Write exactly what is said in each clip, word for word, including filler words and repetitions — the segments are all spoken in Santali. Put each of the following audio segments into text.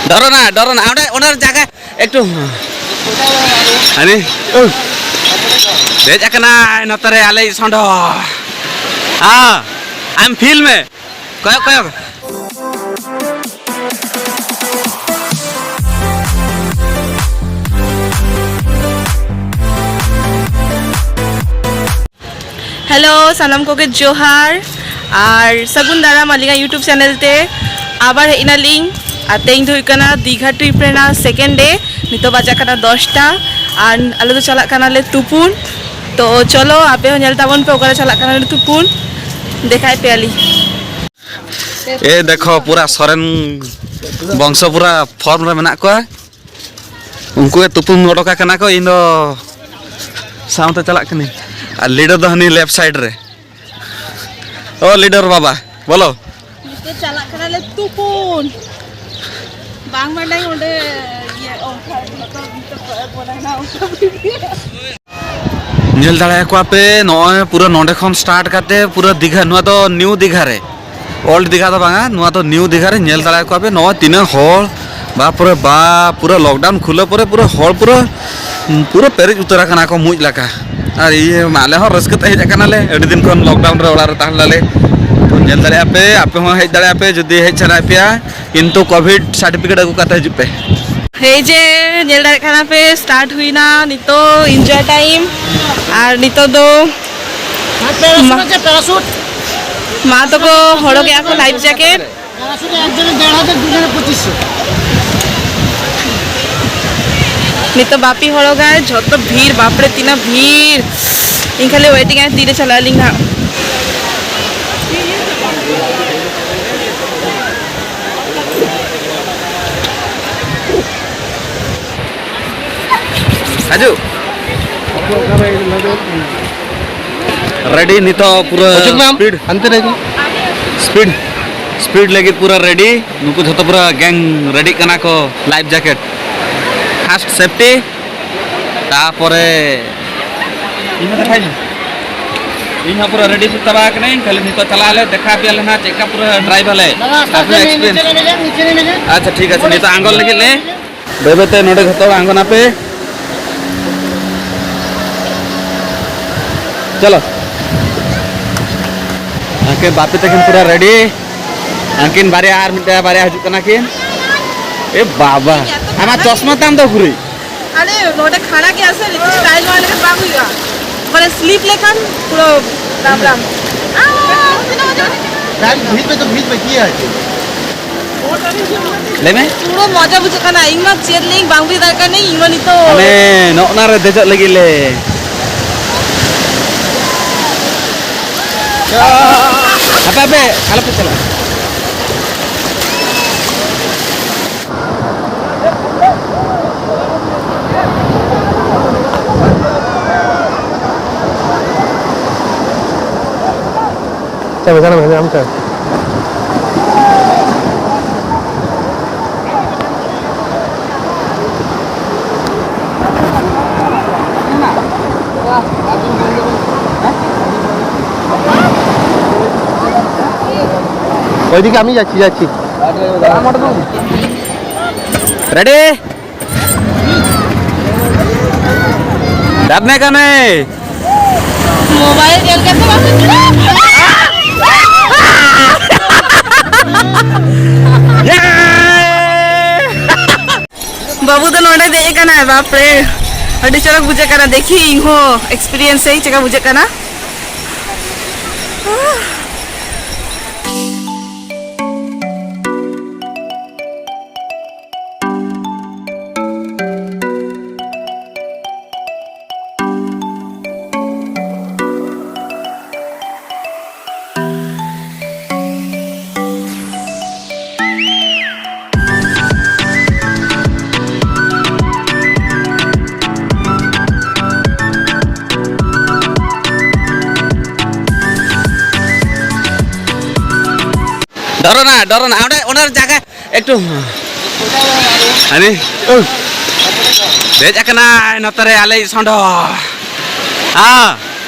ᱰᱚᱨᱚᱱᱟ, ᱰᱚᱨᱚᱱᱟ, ᱚᱸᱰᱮ, ᱚᱸᱰᱮ ᱡᱟᱭᱜᱟ ᱮᱠᱴᱩ᱾ ᱟᱨᱮ, ᱳ᱾ ᱫᱮᱡ ᱟᱠᱟᱱᱟᱭ ᱱᱚᱛᱮ ᱨᱮ ᱟᱞᱮᱭᱤᱡ ᱥᱚᱸᱰᱚ᱾ ᱦᱮᱸ, ᱟᱢ ᱯᱷᱤᱞ ᱢᱮ᱾ ᱠᱚᱭᱚᱜ, ᱠᱚᱭᱚᱜ᱾ ᱦᱮᱞᱳ, ᱥᱟᱱᱟᱢ ᱠᱚᱜᱮ ᱡᱚᱦᱟᱨ ᱟᱨ ᱥᱟᱹᱜᱩᱱ ᱫᱟᱨᱟᱢ ᱟᱹᱞᱤᱧᱟᱜ YouTube ᱪᱮᱱᱮᱞ ᱛᱮ᱾ ᱟᱵᱟᱨ ᱦᱮᱡ ᱮᱱᱟᱞᱤᱧ᱾ ᱟᱨ ᱛᱮᱦᱮᱧ ᱫᱚ ᱦᱩᱭᱩᱜ ᱠᱟᱱᱟ ᱫᱤᱜᱷᱟ ᱴᱨᱤᱯ ᱨᱮᱱᱟᱜ ᱥᱮᱠᱮᱱᱰ ᱰᱮ᱾ ᱱᱤᱛᱚᱜ ᱵᱟᱡᱟᱜ ᱠᱟᱱᱟ ᱫᱚᱥᱴᱟ ᱟᱨ ᱟᱞᱮ ᱫᱚ ᱪᱟᱞᱟᱜ ᱠᱟᱱᱟᱞᱮ ᱛᱩᱯᱩᱱ᱾ ᱛᱚ ᱪᱚᱞᱚ, ᱟᱯᱮ ᱦᱚᱸ ᱧᱮᱞ ᱛᱟᱵᱚᱱ ᱯᱮ ᱚᱠᱟᱨᱮ ᱪᱟᱞᱟᱜ ᱠᱟᱱᱟᱞᱮ ᱛᱩᱯᱩᱱ, ᱫᱮᱠᱷᱟᱭ ᱯᱮᱭᱟᱞᱤᱧ᱾ ᱮ ᱫᱮᱠᱷᱚ, ᱯᱩᱨᱟ ᱥᱚᱨᱮᱱ ᱵᱚᱝᱥᱚ ᱯᱩᱨᱟ ᱯᱷᱚᱨᱢ ᱨᱮ ᱢᱮᱱᱟᱜ ᱠᱚᱣᱟ᱾ ᱩᱱᱠᱩ ᱜᱮ ᱛᱩᱯᱩᱱ ᱚᱰᱚᱠ ᱟᱠᱟᱱᱟ ᱠᱚ, ᱤᱧ ᱫᱚ ᱥᱟᱶᱛᱮ ᱪᱟᱞᱟᱜ ᱠᱟᱹᱱᱟᱹᱧ᱾ ᱟᱨ ᱞᱤᱰᱟᱨ ᱫᱚ ᱦᱟᱹᱱᱤ ᱞᱮᱯᱷᱴ ᱥᱟᱭᱤᱰ ᱨᱮ᱾ ᱳ ᱞᱤᱰᱟᱨ ᱵᱟᱵᱟ, ᱵᱚᱞᱚ᱾ ᱱᱤᱛᱚᱜ ᱪᱟᱞᱟᱜ ᱠᱟᱱᱟᱞᱮ ᱛᱩᱯᱩᱱ᱾ ᱵᱟᱝ ᱵᱟᱰᱟᱭ ᱚᱸᱰᱮ ᱤᱭᱟᱹ ᱚᱱᱠᱟ ᱡᱷᱚᱛᱚ ᱵᱚᱱᱟᱭᱱᱟ ᱚᱱᱠᱟ᱾ ᱧᱮᱞ ᱫᱟᱲᱮᱭᱟᱠᱚᱣᱟ ᱯᱮ, ᱱᱚᱜᱼᱚᱭ ᱯᱩᱨᱟᱹ ᱱᱚᱸᱰᱮ ᱠᱷᱚᱱ ᱥᱴᱟᱨᱴ ᱠᱟᱛᱮ ᱯᱩᱨᱟᱹ ᱫᱤᱜᱷᱟ, ᱱᱚᱣᱟ ᱫᱚ ᱱᱤᱭᱩ ᱫᱤᱜᱷᱟ ᱨᱮ, ᱳᱞᱰ ᱫᱤᱜᱷᱟ ᱫᱚ ᱵᱟᱝᱟ, ᱱᱚᱣᱟ ᱫᱚ ᱱᱤᱭᱩ ᱫᱤᱜᱷᱟ ᱨᱮ᱾ ᱧᱮᱞ ᱫᱟᱲᱮᱭᱟᱠᱚᱣᱟ ᱯᱮ ᱱᱚᱜᱼᱚᱭ ᱛᱤᱱᱟᱹᱜ ᱦᱚᱲ, ᱵᱟᱯ ᱨᱮ ᱵᱟᱯ, ᱯᱩᱨᱟᱹ ᱞᱚᱠᱰᱟᱣᱩᱱ ᱠᱷᱩᱞᱟᱹ ᱯᱚᱨᱮ ᱯᱩᱨᱟᱹ ᱦᱚᱲ ᱯᱩᱨᱟᱹ, ᱯᱩᱨᱟᱹ ᱯᱮᱨᱮᱡ ᱩᱛᱟᱹᱨ ᱟᱠᱟᱱᱟ ᱠᱚ ᱢᱩᱡ ᱞᱮᱠᱟ᱾ ᱟᱨ ᱤᱭᱟᱹ ᱟᱞᱮ ᱦᱚᱸ ᱨᱟᱹᱥᱠᱟᱹ ᱛᱮ ᱦᱮᱡ ᱟᱠᱟᱱᱟᱞᱮ, ᱟᱹᱰᱤ ᱫᱤᱱ ᱠᱷᱚᱱ ᱞᱚᱠᱰᱟᱣᱩᱱ ᱨᱮ ᱚᱲᱟᱜ ᱨᱮ ᱛᱟᱦᱮᱸ ᱞᱮᱱᱟᱞᱮ᱾ ᱛᱚ ᱧᱮᱞ ᱫᱟᱲᱮᱭᱟᱜᱼᱟ ᱯᱮ, ᱟᱯᱮ ᱦᱚᱸ ᱦᱮᱡ ᱫᱟᱲᱮᱭᱟᱜᱼᱟ ᱯᱮ ᱡᱩᱫᱤ ᱦᱮᱡ ᱥᱟᱱᱟᱭᱮᱫ ᱯᱮᱭᱟ, ᱠᱤᱱᱛᱩ ᱠᱳᱵᱷᱤᱰ ᱥᱟᱨᱴᱤᱯᱷᱤᱠᱮᱴ ᱟᱹᱜᱩ ᱠᱟᱛᱮ ᱦᱤᱡᱩᱜ ᱯᱮ᱾ ᱦᱮᱸ, ᱡᱮ ᱧᱮᱞ ᱫᱟᱲᱮᱭᱟᱜ ᱠᱟᱱᱟ ᱯᱮ, ᱥᱴᱟᱨᱴ ᱦᱩᱭᱱᱟ ᱱᱤᱛᱚᱜ ᱤᱱᱡᱚᱭ ᱴᱟᱭᱤᱢ᱾ ᱟᱨ ᱱᱤᱛᱚᱜ ᱫᱚ ᱢᱟ-, ᱢᱟ ᱛᱟᱠᱚ ᱦᱚᱨᱚᱜᱮᱜᱼᱟ ᱠᱚ ᱞᱟᱭᱤᱯᱷ ᱡᱮᱠᱮᱴ᱾ ᱱᱤᱛᱚᱜ ᱵᱟᱯᱤ ᱦᱚᱨᱚᱜᱟᱭ, ᱡᱷᱚᱛᱚ ᱵᱷᱤᱲ, ᱵᱟᱯᱨᱮ ᱛᱤᱱᱟᱹᱜ ᱵᱷᱤᱲ᱾ ᱤᱧ ᱠᱷᱟᱹᱞᱤ ᱣᱮᱴᱤᱝ ᱟᱭ ᱛᱤᱨᱮ ᱪᱟᱞᱟᱜ ᱟᱹᱞᱤᱧ ᱦᱟᱸᱜ᱾ ᱦᱤᱡᱩᱜ᱾ ᱨᱮᱰᱤ ᱱᱤᱛᱚᱜ ᱯᱩᱨᱟᱹ ᱚᱪᱚᱜ ᱢᱮ ᱟᱢ, speed᱾ ᱦᱟᱱᱛᱮ ᱨᱮ ᱦᱤᱡᱩᱜ᱾ Speed, speed ᱞᱟᱹᱜᱤᱫ ᱯᱩᱨᱟᱹ ᱨᱮᱰᱤ᱾ ᱱᱩᱠᱩ ᱡᱷᱚᱛᱚ ᱯᱩᱨᱟᱹ ᱜᱮᱝ ᱨᱮᱰᱤᱜ ᱠᱟᱱᱟ ᱠᱚ᱾ ᱞᱟᱭᱤᱯᱷ ᱡᱮᱠᱮᱴ, ᱯᱷᱟᱨᱥᱴ ᱥᱮᱯᱴᱤ, ᱛᱟᱯᱚᱨᱮ ᱤᱧ ᱫᱚ ᱫᱮᱠᱷᱟᱭ ᱢᱮ᱾ ᱤᱧ ᱦᱚᱸ ᱯᱩᱨᱟᱹ ᱨᱮᱰᱤ ᱥᱟᱹᱛ ᱪᱟᱵᱟ ᱟᱠᱟᱱᱟᱹᱧ, ᱠᱷᱟᱹᱞᱤ ᱱᱤᱛᱚᱜ ᱪᱟᱞᱟᱜ ᱟᱞᱮ, ᱫᱮᱠᱷᱟ ᱟᱯᱮᱭᱟᱞᱮ ᱱᱟᱦᱟᱜ ᱪᱮᱫ ᱞᱮᱠᱟ ᱯᱩᱨᱟᱹ ᱰᱨᱟᱭᱤᱵᱷ ᱟᱞᱮ᱾ ᱫᱟᱫᱟ, ᱟᱥᱛᱮ ᱟᱨ ᱟᱥᱛᱮ ᱯᱩᱨᱟᱹ ᱢᱮ, ᱮᱠᱥᱯᱤᱨᱤᱭᱮᱱᱥ᱾ ᱱᱤᱪᱮ ᱨᱮ, ᱱᱤᱪᱮ ᱨᱮ, ᱱᱤᱪᱮ ᱨᱮ᱾ ᱟᱪᱪᱷᱟ, ᱴᱷᱤᱠ ᱟᱪᱷᱮ, ᱱᱤᱛᱚᱜ ᱟᱬᱜᱚᱱ ᱞᱟᱹᱜᱤᱫ ᱞᱮ᱾ ᱵᱟᱹᱭ ᱵᱟᱹᱭ ᱛᱮ ᱱᱚᱰᱮ ᱡᱷᱚᱛᱚ ᱦᱚᱲ ᱟᱬᱜᱚᱱ ᱟᱯᱮ᱾ ᱪᱚᱞᱚ᱾ ᱟᱹᱠᱤᱱ ᱵᱟᱯᱤ ᱛᱟᱹᱠᱤᱱ ᱯᱩᱨᱟᱹ ᱨᱮᱰᱤ᱾ ᱟᱹᱠᱤᱱ ᱵᱟᱨᱭᱟ ᱟᱨ ᱢᱤᱫᱴᱟᱝ ᱵᱟᱨᱭᱟ ᱦᱤᱡᱩᱜ ᱠᱟᱱᱟ ᱠᱤᱱ᱾ ᱮ ᱵᱟᱵᱟ, ᱟᱢᱟᱜ ᱪᱚᱥᱢᱟ ᱛᱟᱢ ᱫᱚ ᱩᱠᱩᱨᱤᱡ? ᱟᱞᱮ ᱱᱚᱰᱮ ᱠᱷᱟᱲᱟ ᱜᱮᱭᱟ ᱥᱮ, ᱥᱴᱟᱭᱤᱞ ᱢᱟᱨ ᱞᱮᱠᱷᱟᱱ ᱵᱟᱝ ᱦᱩᱭᱩᱜᱼᱟ᱾ ᱢᱟᱱᱮ ᱥᱞᱤᱯ ᱞᱮᱠᱷᱟᱱ ᱯᱩᱨᱟᱹ ᱨᱟᱢ ᱨᱟᱢ᱾ ᱟᱦ, ᱛᱤᱱᱟᱹᱜ ᱢᱚᱡᱟ᱾ ᱵᱷᱤᱡ ᱢᱮ ᱛᱚ, ᱵᱷᱤᱡ ᱢᱮ, ᱠᱤ ᱟᱪᱷᱮ? ᱞᱟᱹᱭ ᱢᱮ᱾ ᱯᱩᱨᱟᱹ ᱢᱚᱡᱟ ᱵᱩᱡᱷᱟᱹᱜ ᱠᱟᱱᱟ᱾ ᱤᱧ ᱢᱟ ᱪᱮᱫ ᱞᱤᱧ ᱵᱟᱝ ᱵᱩᱡᱷᱟᱹᱣ ᱫᱟᱲᱮᱭᱟᱜ ᱠᱟᱹᱱᱟᱹᱧ, ᱤᱧ ᱢᱟ ᱱᱤᱛᱚᱜ᱾ ᱢᱟᱱᱮ ᱱᱚᱜᱼᱱᱟ ᱨᱮ ᱫᱮᱡᱚᱜ ᱞᱟᱹᱜᱤᱫ ᱞᱮ᱾ ᱦᱟᱯᱮ, ᱦᱟᱯᱮ, ᱟᱞᱚᱯᱮ ᱪᱟᱞᱟᱜᱼᱟ᱾ ᱪᱟᱞᱟᱜ ᱢᱮ, ᱪᱟᱞᱟᱜ ᱢᱮ, ᱟᱢ ᱪᱟᱞᱟᱜ ᱢᱮ᱾ ওইদিকে আমি যাচ্ছি, যাচ্ছি। রেডি? দাঁত নেই কানে। মোবাইল ᱧᱮᱞ ᱠᱟᱛᱮ ᱵᱟᱝ ᱦᱩᱭᱩᱜ ᱠᱟᱱᱟ᱾ ᱵᱟᱹᱵᱩ ᱫᱚ ᱱᱚᱰᱮ ᱫᱮᱡ ᱟᱠᱟᱱᱟᱭ, ᱵᱟᱯ ᱨᱮ, ᱟᱹᱰᱤ ᱪᱚᱨᱚᱠ ᱵᱩᱡᱷᱟᱹᱜ ᱠᱟᱱᱟ᱾ ᱫᱮᱠᱷᱤ ᱤᱧ ᱦᱚᱸ ᱮᱠᱥᱯᱤᱨᱤᱭᱮᱱᱥ ᱟᱹᱧ, ᱪᱮᱠᱟ ᱵᱩᱡᱷᱟᱹᱜ ᱠᱟᱱᱟ᱾ ᱰᱚᱨᱚᱱᱟ, ᱰᱚᱨᱚᱱᱟ, ᱚᱸᱰᱮ, ᱚᱸᱰᱮ ᱡᱟᱭᱜᱟ ᱮᱠᱴᱩ᱾ ᱦᱟᱱᱤ, ᱩ᱾ ᱫᱮᱡ ᱟᱠᱟᱱᱟᱭ ᱱᱚᱛᱮ ᱨᱮ ᱟᱞᱮᱭᱤᱡ ᱥᱚᱸᱰᱚ᱾ ᱦᱮᱸ,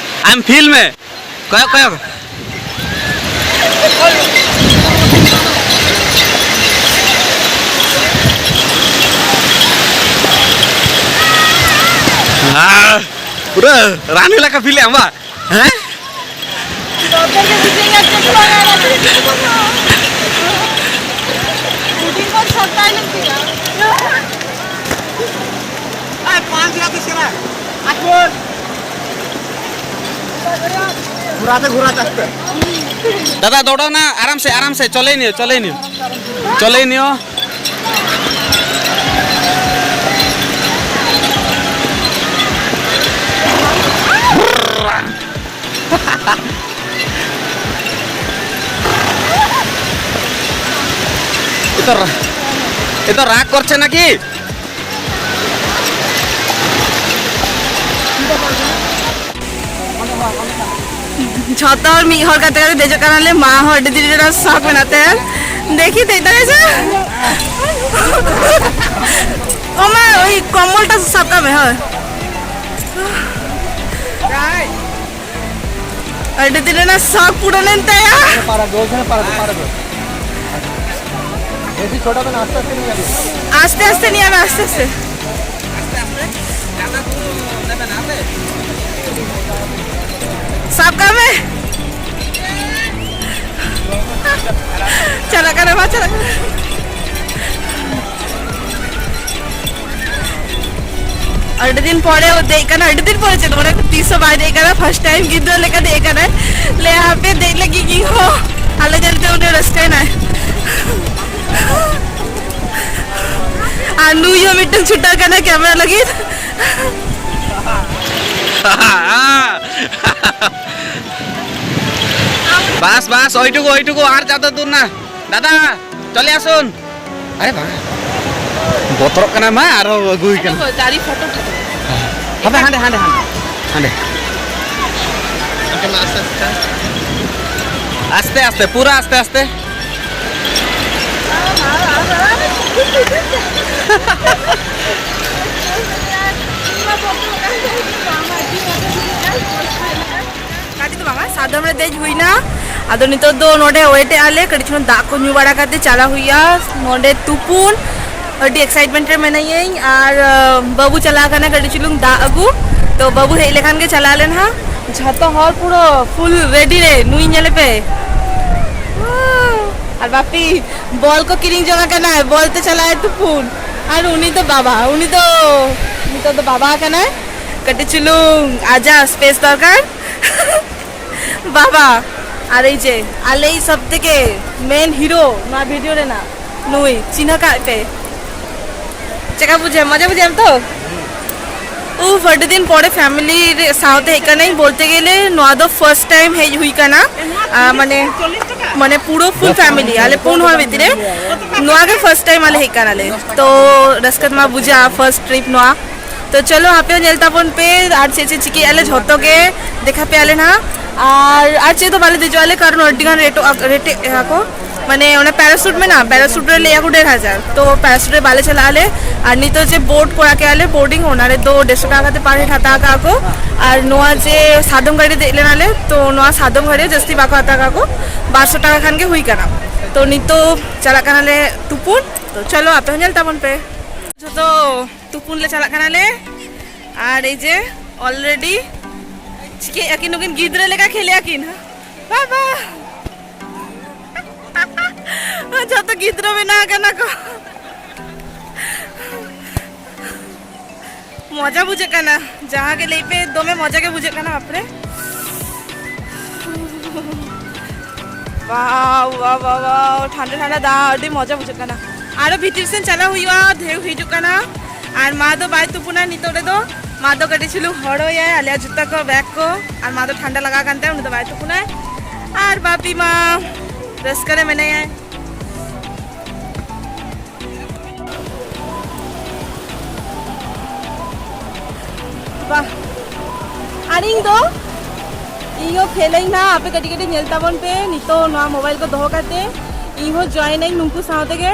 ᱟᱢ ᱯᱷᱤᱞ ᱢᱮ᱾ ᱠᱚᱭᱚᱜ, ᱠᱚᱭᱚᱜ᱾ ᱟᱦ, ᱯᱩᱨᱟᱹ ᱨᱟᱱᱤ ᱞᱮᱠᱟ ᱯᱷᱤᱞ ᱮᱢ ᱵᱟ? ᱦᱮᱸ? ᱰᱚᱠᱴᱚᱨ ᱜᱮ ᱵᱩᱡᱷᱟᱹᱣ ᱧᱟᱢ ᱠᱮᱫ ᱠᱚᱣᱟ᱾ ᱦᱩᱰᱤᱧ ᱠᱷᱚᱱ ᱥᱟᱯᱲᱟᱣ ᱞᱮᱱ ᱛᱤᱧᱟ᱾ ᱟᱭ, ᱯᱟᱸᱪ ᱜᱟᱛᱮ ᱥᱮᱬᱟ᱾ ᱟᱴᱷᱚᱨ᱾ ঘোরাতে, ঘোরাতে আস্তে। দাদা, দৌড়াও না, আরামসে, আরামসে, চলেই নিও, চলেই নিও, চলেই নিও। এ তো রা-, এ তো রাগ করছে নাকি? ᱡᱷᱚᱛᱚ ᱦᱚᱲ ᱢᱤᱫ ᱦᱚᱲ ᱠᱟᱛᱮ ᱠᱟᱛᱮ ᱫᱮᱡᱚᱜ ᱠᱟᱱᱟᱞᱮ᱾ ᱢᱟ ᱦᱚᱸ ᱟᱹᱰᱤ ᱫᱤᱱ ᱨᱮᱱᱟᱜ ᱥᱚᱠ ᱢᱮᱱᱟᱜ ᱛᱟᱭᱟ᱾ ᱫᱮᱠᱷᱤ, ᱫᱮᱡ ᱫᱟᱲᱮᱭᱟᱜᱼᱟ ᱥᱮ? ᱚᱱᱟ ᱳᱭ ᱠᱚᱢᱵᱚᱞᱴᱟ ᱥᱟᱵ ᱠᱟᱜ ᱢᱮ, ᱦᱳᱭ᱾ ᱟᱹᱰᱤ ᱫᱤᱱ ᱨᱮᱱᱟᱜ ᱥᱚᱠ ᱯᱩᱨᱚᱱᱮᱱ ᱛᱟᱭᱟ᱾ ᱯᱟᱨᱟ ᱫᱚ, ᱯᱟᱨᱟ ᱫᱚ, ᱯᱟᱨᱟ ᱫᱚ᱾ ᱵᱮᱥᱤ ᱪᱷᱳᱴᱟ ᱢᱮ ᱱᱟ, ᱟᱥᱛᱮ ᱟᱥᱛᱮ ᱱᱤᱭᱟᱹ ᱟᱥᱛᱮ ᱟᱥᱛᱮ ᱱᱤᱭᱟᱹ ᱢᱮ, ᱟᱥᱛᱮ ᱟᱥᱛᱮ᱾ ᱥᱟᱵ ᱠᱟᱜ ᱢᱮ᱾ ᱪᱟᱞᱟᱜ ᱠᱟᱱᱟ, ᱢᱟ ᱪᱟᱞᱟᱜ ᱠᱟᱱᱟ᱾ ᱟᱹᱰᱤ ᱫᱤᱱ ᱯᱚᱨᱮ ᱫᱮᱡ ᱠᱟᱱᱟ, ᱟᱹᱰᱤ ᱫᱤᱱ ᱯᱚᱨᱮ ᱪᱮᱫ, ᱢᱟᱱᱮ ᱛᱤᱥ ᱦᱚᱸ ᱵᱟᱭ ᱫᱮᱡ ᱠᱟᱱᱟ, first time ᱜᱤᱫᱽᱨᱟᱹ ᱞᱮᱠᱟ ᱫᱮᱡ ᱠᱟᱱᱟᱭ᱾ ᱞᱟᱹᱭ ᱦᱟᱯᱮ ᱫᱮᱡ ᱞᱟᱹᱜᱤᱫ ᱤᱧ ᱦᱚᱸ, ᱟᱞᱮ ᱧᱮᱞᱛᱮ ᱩᱱᱤ ᱨᱟᱹᱥᱠᱟᱹᱭᱮᱱᱟᱭ᱾ ᱟᱨ ᱱᱩᱭ ᱦᱚᱸ ᱢᱤᱫᱴᱟᱝ ᱪᱷᱩᱴᱟᱹᱣ ᱠᱟᱱᱟ camera ᱞᱟᱹᱜᱤᱫ᱾ বাস, বাস, ওইটুকু, ওইটুকু, আর যত দূর না। দাদা, চলে আসুন। আরে বাবা, বতরক কানা মা, আরো গুই কানা। দেখো, দাড়ি ফটো উঠাতে। হবে, হাঁটে, হাঁটে, হাঁটে। হাঁটে। আস্তে আস্তে, পুরো আস্তে আস্তে। ᱜᱟᱹᱰᱤ ᱫᱚ ᱵᱟᱝᱟ, ᱥᱟᱫᱚᱢ ᱨᱮ ᱫᱮᱡ ᱦᱩᱭᱱᱟ᱾ ᱟᱫᱚ ᱱᱤᱛᱚᱜ ᱫᱚ ᱱᱚᱰᱮ ᱣᱮᱴ ᱮᱫᱼᱟ ᱞᱮ, ᱠᱟᱹᱴᱤᱡ ᱪᱩᱞᱩᱝ ᱫᱟᱜ ᱠᱚ ᱧᱩ ᱵᱟᱲᱟ ᱠᱟᱛᱮ ᱪᱟᱞᱟᱣ ᱦᱩᱭᱩᱜᱼᱟ ᱱᱚᱰᱮ ᱛᱩᱯᱩᱱ᱾ ᱟᱹᱰᱤ ᱮᱠᱥᱟᱭᱤᱴᱢᱮᱱᱴ ᱨᱮ ᱢᱮᱱᱟᱧᱟᱹᱧ᱾ ᱟᱨ ᱵᱟᱹᱵᱩ ᱪᱟᱞᱟᱣ ᱠᱟᱱᱟ ᱠᱟᱹᱴᱤᱡ ᱪᱩᱞᱩᱝ ᱫᱟᱜ ᱟᱹᱜᱩ᱾ ᱛᱚ ᱵᱟᱹᱵᱩ ᱦᱮᱡ ᱞᱮᱠᱷᱟᱱ ᱜᱮ ᱪᱟᱞᱟᱣ ᱞᱮᱱ ᱦᱟᱸᱜ᱾ ᱡᱷᱚᱛᱚ ᱦᱚᱲ ᱯᱩᱨᱟᱹ ᱯᱷᱩᱞ ᱨᱮᱰᱤ ᱨᱮ, ᱱᱩᱭ ᱧᱮᱞᱮ ᱯᱮ᱾ ᱟᱨ ᱵᱟᱯᱤ ᱵᱚᱞ ᱠᱚ ᱠᱤᱨᱤᱧ ᱡᱚᱝ ᱟᱠᱟᱱᱟᱭ, ᱵᱚᱞ ᱛᱮ ᱪᱟᱞᱟᱜ ᱟᱭ ᱛᱩᱯᱩᱱ᱾ ᱟᱨ ᱩᱱᱤ ᱫᱚ ᱵᱟᱵᱟ, ᱩᱱᱤ ᱫᱚ ᱱᱤᱛᱚᱜ ᱫᱚ ᱵᱟᱵᱟ ᱟᱠᱟᱱᱟᱭ, ᱠᱟᱹᱴᱤᱡ ᱪᱩᱞᱩᱝ ᱟᱡᱟᱜ ᱥᱯᱮᱥ ᱫᱚᱨᱠᱟᱨ᱾ ᱵᱟᱵᱟ, ᱟᱨ ᱮᱭ ᱡᱮ ᱟᱞᱮᱭᱤᱡ ᱥᱚᱵ ᱛᱷᱮᱠᱮ ᱢᱮᱱ ᱦᱤᱨᱳ ᱱᱚᱣᱟ ᱵᱷᱤᱰᱤᱭᱳ ᱨᱮᱱᱟᱜ, ᱱᱩᱭ ᱪᱤᱱᱦᱟᱹ ᱠᱟᱜ ᱯᱮ᱾ ᱪᱮᱠᱟ ᱵᱩᱡᱷᱟᱹᱣ, ᱢᱚᱡᱟ ᱵᱩᱡᱷᱟᱹᱣ ᱛᱚ? ᱩᱯᱷ, ᱟᱹᱰᱤ ᱫᱤᱱ ᱯᱚᱨᱮ ᱯᱷᱮᱢᱤᱞᱤ ᱨᱮ ᱥᱟᱶᱛᱮ ᱦᱮᱡ ᱠᱟᱱᱟᱧ᱾ ᱵᱚᱞᱛᱮ ᱜᱮᱞᱮ ᱱᱚᱣᱟ ᱫᱚ ᱯᱷᱟᱨᱥᱴ ᱴᱟᱭᱤᱢ ᱦᱮᱡ ᱦᱩᱭ ᱠᱟᱱᱟ᱾ ᱟᱨ ᱢᱟᱱᱮ, ᱢᱟᱱᱮ ᱯᱩᱨᱟᱹ ᱯᱷᱩᱞ ᱯᱷᱮᱢᱤᱞᱤ, ᱟᱞᱮ ᱯᱩᱱ ᱦᱚᱲ ᱵᱷᱤᱛᱤᱨ ᱨᱮ ᱱᱚᱣᱟ ᱜᱮ ᱯᱷᱟᱨᱥᱴ ᱴᱟᱭᱤᱢ ᱟᱞᱮ ᱦᱮᱡ ᱠᱟᱱᱟᱞᱮ᱾ ᱛᱚ ᱨᱟᱹᱥᱠᱟᱹ ᱢᱟ ᱵᱩᱡᱷᱟᱹᱜᱼᱟ ᱯᱷᱟᱨᱥᱴ ᱴᱨᱤᱯ ᱱᱚᱣᱟ᱾ ᱛᱚ ᱪᱚᱞᱚ, ᱟᱯᱮ ᱦᱚᱸ ᱧᱮᱞ ᱛᱟᱵᱚᱱ ᱯᱮ ᱟᱨ ᱪᱮᱫ ᱪᱮᱫ ᱪᱤᱠᱟᱹᱭᱮᱫᱼᱟ ᱞᱮ, ᱡᱷᱚᱛᱚ ᱜᱮ ᱫᱮᱠᱷᱟ ᱯᱮᱭᱟ ᱞᱮ ᱱᱟᱦᱟᱜ᱾ ᱟᱨ ᱟᱨ ᱪᱮᱫ ᱫᱚ ᱵᱟᱞᱮ ᱫᱮᱡᱚᱜᱼᱟ ᱞᱮ, ᱠᱟᱨᱚᱱ ᱟᱹᱰᱤ ᱜᱟᱱ ᱨᱮᱴᱚᱜᱼᱟ, ᱨᱮᱴᱮᱫ ᱮᱫᱟ ᱠᱚ᱾ ᱢᱟᱱᱮ ᱚᱱᱟ ᱯᱮᱨᱟᱥᱩᱴ ᱢᱮᱱᱟᱜᱼᱟ, ᱯᱮᱨᱟᱥᱩᱴ ᱨᱮ ᱞᱟᱹᱭᱟ ᱠᱚ ᱰᱮᱲ ᱦᱟᱡᱟᱨ, ᱛᱚ ᱯᱮᱨᱟᱥᱩᱴ ᱨᱮ ᱵᱟᱞᱮ ᱪᱟᱞᱟᱜ ᱟᱞᱮ᱾ ᱟᱨ ᱱᱤᱛᱚᱜ ᱡᱮ ᱵᱳᱴ ᱠᱚᱨᱟᱣ ᱠᱮᱜᱼᱟ ᱞᱮ, ᱵᱳᱨᱰᱤᱝ, ᱚᱱᱟ ᱨᱮᱫᱚ ᱰᱮᱲᱥᱚ ᱴᱟᱠᱟ ᱠᱟᱛᱮ ᱯᱟᱨ ᱦᱮᱰ ᱦᱟᱛᱟᱣ ᱠᱟᱜᱼᱟ ᱠᱚ᱾ ᱟᱨ ᱱᱚᱣᱟ ᱡᱮ ᱥᱟᱫᱚᱢ ᱜᱟᱹᱰᱤ ᱫᱮᱡ ᱞᱮᱱᱟᱞᱮ, ᱛᱚ ᱱᱚᱣᱟ ᱥᱟᱫᱚᱢ ᱜᱟᱹᱰᱤ ᱡᱟᱹᱥᱛᱤ ᱵᱟᱠᱚ ᱦᱟᱛᱟᱣ ᱠᱟᱜᱼᱟ ᱠᱚ, ᱵᱟᱨᱥᱚ ᱴᱟᱠᱟ ᱠᱷᱟᱱ ᱜᱮ ᱦᱩᱭ ᱠᱟᱱᱟ᱾ ᱛᱚ ᱱᱤᱛᱚᱜ ᱪᱟᱞᱟᱜ ᱠᱟᱱᱟᱞᱮ ᱛᱩᱯᱩᱱ᱾ ᱛᱚ ᱪᱚᱞᱚ, ᱟᱯᱮ ᱦᱚᱸ ᱧᱮᱞ ᱛᱟᱵᱚᱱ ᱯᱮ᱾ ᱡᱷᱚᱛᱚ ᱛᱩᱯᱩᱱ ᱞᱮ ᱪᱟᱞᱟᱜ ᱠᱟᱱᱟᱞᱮ᱾ ᱟᱨ ᱮᱭ ᱡᱮ ᱚᱞᱨᱮᱰᱤ ᱪᱤᱠᱟᱹᱭᱮᱫᱼᱟ ᱠᱤᱱ ᱱᱩᱠᱤᱱ ᱜᱤᱫᱽᱨᱟᱹ ᱞᱮᱠᱟ ᱠᱷᱮᱞᱮᱜᱼᱟ ᱠᱤᱱ᱾ ᱵᱟᱵᱟ! ᱡᱷᱚᱛᱚ ᱜᱤᱫᱽᱨᱟᱹ ᱵᱮᱱᱟᱣ ᱠᱟᱱᱟ ᱠᱚ᱾ ᱢᱚᱡᱟ ᱵᱩᱡᱷᱟᱹᱜ ᱠᱟᱱᱟ, ᱡᱟᱦᱟᱸ ᱜᱮ ᱞᱟᱹᱭ ᱯᱮ, ᱫᱚᱢᱮ ᱢᱚᱡᱟ ᱜᱮ ᱵᱩᱡᱷᱟᱹᱜ ᱠᱟᱱᱟ᱾ ᱵᱟᱯᱨᱮ, ᱣᱟᱣ, ᱣᱟᱣ, ᱣᱟᱣ, ᱣᱟᱣ, ᱴᱷᱟᱱᱰᱟ ᱴᱷᱟᱱᱰᱟ ᱫᱟᱜ, ᱟᱹᱰᱤ ᱢᱚᱡᱟ ᱵᱩᱡᱷᱟᱹᱜ ᱠᱟᱱᱟ᱾ ᱟᱨᱚ ᱵᱷᱤᱛᱤᱨ ᱥᱮᱱ ᱪᱟᱞᱟᱣ ᱦᱩᱭᱩᱜᱼᱟ, ᱰᱷᱮᱣ ᱦᱤᱡᱩᱜ ᱠᱟᱱᱟ᱾ ᱟᱨ ᱢᱟ ᱫᱚ ᱵᱟᱭ ᱛᱩᱯᱩᱱᱟ ᱱᱤᱛᱚᱜ ᱨᱮᱫᱚ, ᱢᱟ ᱫᱚ ᱠᱟᱹᱴᱤᱡ ᱪᱩᱞᱩᱝ ᱦᱚᱨᱚᱭᱟᱭ ᱟᱞᱮᱭᱟᱜ ᱡᱩᱛᱟᱹ ᱠᱚ, ᱵᱮᱜᱽ ᱠᱚ, ᱟᱨ ᱢᱟ ᱫᱚ ᱴᱷᱟᱱᱰᱟ ᱞᱟᱜᱟᱣ ᱠᱟᱱ ᱛᱟᱭᱟ, ᱩᱱᱤ ᱫᱚ ᱵᱟᱭ ᱛᱩᱯᱩᱱᱟᱭ᱾ ᱟᱨ ᱵᱟᱯᱤ ᱢᱟ ᱨᱟᱹᱥᱠᱟᱹ ᱨᱮ ᱢᱮᱱᱟᱭᱟ᱾ ᱵᱟᱦ, ᱟᱨ ᱤᱧ ᱫᱚ, ᱤᱧ ᱦᱚᱸ ᱠᱷᱮᱞᱟᱹᱧ ᱱᱟᱦᱟᱜ, ᱟᱯᱮ ᱠᱟᱹᱴᱤᱡ ᱠᱟᱹᱴᱤᱡ ᱧᱮᱞ ᱛᱟᱵᱚᱱ ᱯᱮ᱾ ᱱᱤᱛᱚᱜ ᱱᱚᱣᱟ ᱢᱳᱵᱟᱭᱤᱞ ᱠᱚ ᱫᱚᱦᱚ ᱠᱟᱛᱮ ᱤᱧ ᱦᱚᱸ ᱡᱚᱭᱮᱱ ᱟᱹᱧ ᱱᱩᱠᱩ ᱥᱟᱶ ᱛᱮᱜᱮ᱾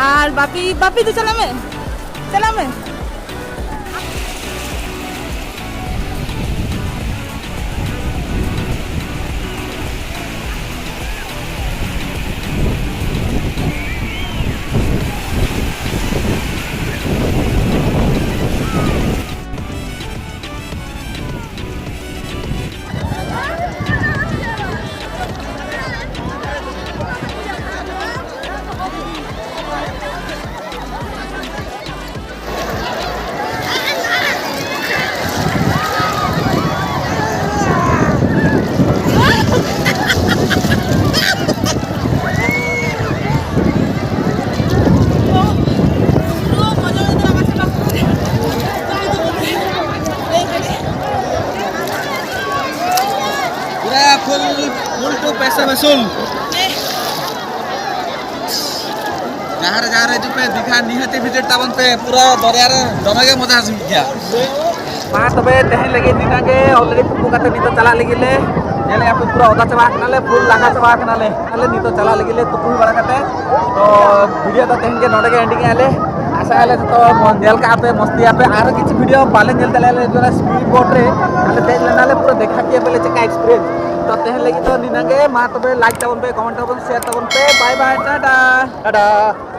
ᱟᱨ ᱵᱟᱯᱤ, ᱵᱟᱯᱤ ᱫᱚ ᱪᱟᱞᱟᱜ ᱢᱮ, ᱪᱟᱞᱟᱜ ᱢᱮ᱾ ᱥᱩᱱ᱾ ᱡᱟᱦᱟᱸ ᱨᱮ, ᱡᱟᱦᱟᱸ ᱨᱮ ᱦᱤᱡᱩᱜ ᱯᱮ, ᱫᱤᱜᱷᱟ ᱱᱤᱦᱟᱹᱛᱤ visit ᱛᱟᱵᱚᱱ ᱯᱮ, ᱯᱩᱨᱟᱹ ᱫᱚᱨᱭᱟ ᱨᱮ ᱫᱚᱢᱮ ᱜᱮ ᱢᱚᱡᱟ ᱦᱩᱭᱩᱜ ᱜᱮᱭᱟ᱾ ᱢᱟ ᱛᱚᱵᱮ ᱛᱮᱦᱮᱧ ᱞᱟᱹᱜᱤᱫ ᱱᱤᱱᱟᱹᱜ ᱜᱮ, already ᱛᱩᱯᱩ ᱠᱟᱛᱮ ᱱᱤᱛᱚᱜ ᱪᱟᱞᱟᱜ ᱞᱟᱹᱜᱤᱫ ᱞᱮ, ᱧᱮᱞᱮᱫᱼᱟ ᱯᱮ ᱯᱩᱨᱟᱹ ᱚᱫᱟ ᱪᱟᱵᱟ ᱠᱟᱱᱟᱞᱮ, full ᱞᱟᱸᱜᱟ ᱪᱟᱵᱟ ᱠᱟᱱᱟᱞᱮ᱾ ᱟᱞᱮ ᱱᱤᱛᱚᱜ ᱪᱟᱞᱟᱜ ᱞᱟᱹᱜᱤᱫ ᱞᱮ ᱛᱩᱯᱩ ᱵᱟᱲᱟ ᱠᱟᱛᱮ, ᱛᱚ video ᱫᱚ ᱛᱮᱦᱮᱧ ᱜᱮ ᱱᱚᱰᱮ ᱜᱮ ending ᱮᱫᱼᱟ ᱞᱮ᱾ ᱟᱥᱟᱭᱟᱞᱮ ᱡᱚᱛᱚ ᱧᱮᱞ ᱠᱟᱜᱼᱟ ᱯᱮ, ᱢᱚᱥᱛᱤᱭᱟ ᱯᱮ, ᱟᱨ ᱠᱤᱪᱷᱩ video ᱵᱟᱞᱮ ᱧᱮᱞ ᱫᱟᱲᱮᱭᱟᱜᱼᱟ ᱞᱮ, speed boat ᱨᱮ ᱟᱞᱮ ᱫᱮᱡ ᱞᱮᱱᱟᱞᱮ, ᱯᱩᱨᱟᱹ ᱫᱮᱠᱷᱟ ᱠᱮᱫᱼᱟ ᱯᱮ ᱪᱮᱫ ᱞᱮᱠᱟ experience᱾ ᱛᱚ ᱛᱮᱦᱮᱧ ᱞᱟᱹᱜᱤᱫ ᱫᱚ ᱱᱤᱱᱟᱹᱜ ᱜᱮ, ᱢᱟ ᱛᱚᱵᱮ like ᱛᱟᱵᱚᱱ ᱯᱮ, comment ᱛᱟᱵᱚᱱ, share ᱛᱟᱵᱚᱱ ᱯᱮ, bye bye, ᱴᱟᱴᱟ, ᱴᱟᱴᱟ᱾